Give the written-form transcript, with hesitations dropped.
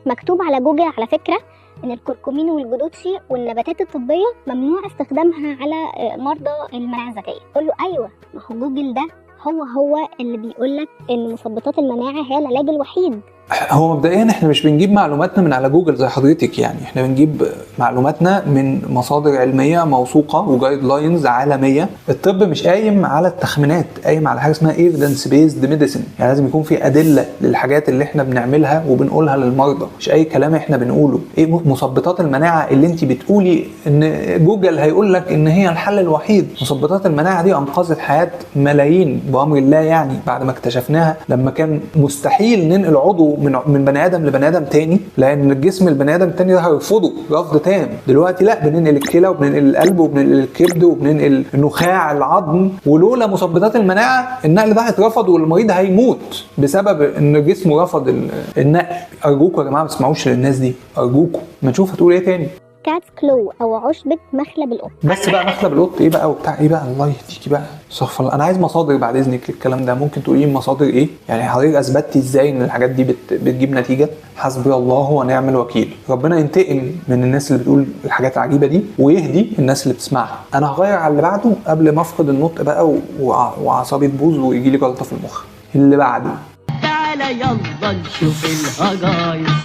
مكتوب على جوجل على فكرة ان الكركمين والجدوتشي والنباتات الطبية ممنوع استخدامها على مرضى المناعة الذاتية. قول له ايوه، ما هو جوجل ده هو اللي بيقول لك ان مثبطات المناعة هي العلاج الوحيد. هو مبدئيا احنا مش بنجيب معلوماتنا من على جوجل زي حضرتك، يعني احنا بنجيب معلوماتنا من مصادر علمية موثوقة و guidelines عالمية. الطب مش قايم على التخمينات، قايم على حاجة اسمها evidence based medicine، يعني لازم يكون في ادلة للحاجات اللي احنا بنعملها وبنقولها للمرضى، مش اي كلام احنا بنقوله. ايه مثبطات المناعة اللي انت بتقولي ان جوجل هيقول لك ان هي الحل الوحيد؟ مثبطات المناعة دي انقذت حياة ملايين بامر الله، يعني بعد ما اكتشفناها لما كان مستحيل ننقل عضو من بني ادم لبني ادم تاني، لان الجسم البني ادم التاني ده هيرفضه رفض تام. دلوقتي لا، بننقل الكلى وبننقل القلب وبننقل الكبد وبننقل نخاع العظم، ولولا مثبطات المناعة النقل ده هيترفض والمريض هيموت بسبب ان جسمه رفض النقل. ارجوكم يا جماعة ما تسمعوش للناس دي، ارجوكم. ما نشوف هتقول ايه تاني. cat's claw او عشبه مخلب القط. بس بقى مخلب القط ايه بقى وبتاع ايه بقى؟ الله يهديكي بقى، استغفر الله. انا عايز مصادر بعد اذنك للكلام ده، ممكن تقولي لي مصادر ايه؟ يعني حضرتك اثبتي ازاي ان الحاجات دي بتجيب نتيجة؟ حسبي الله ونعم الوكيل. ربنا ينتقم من الناس اللي بتقول الحاجات العجيبة دي ويهدي الناس اللي بتسمعها. انا هغير على اللي بعده قبل ما افقد النطق بقى واعصابي تبوظ ويجي لي جلطة في المخ. اللي بعده، تعالى يلا نشوف الهجايص.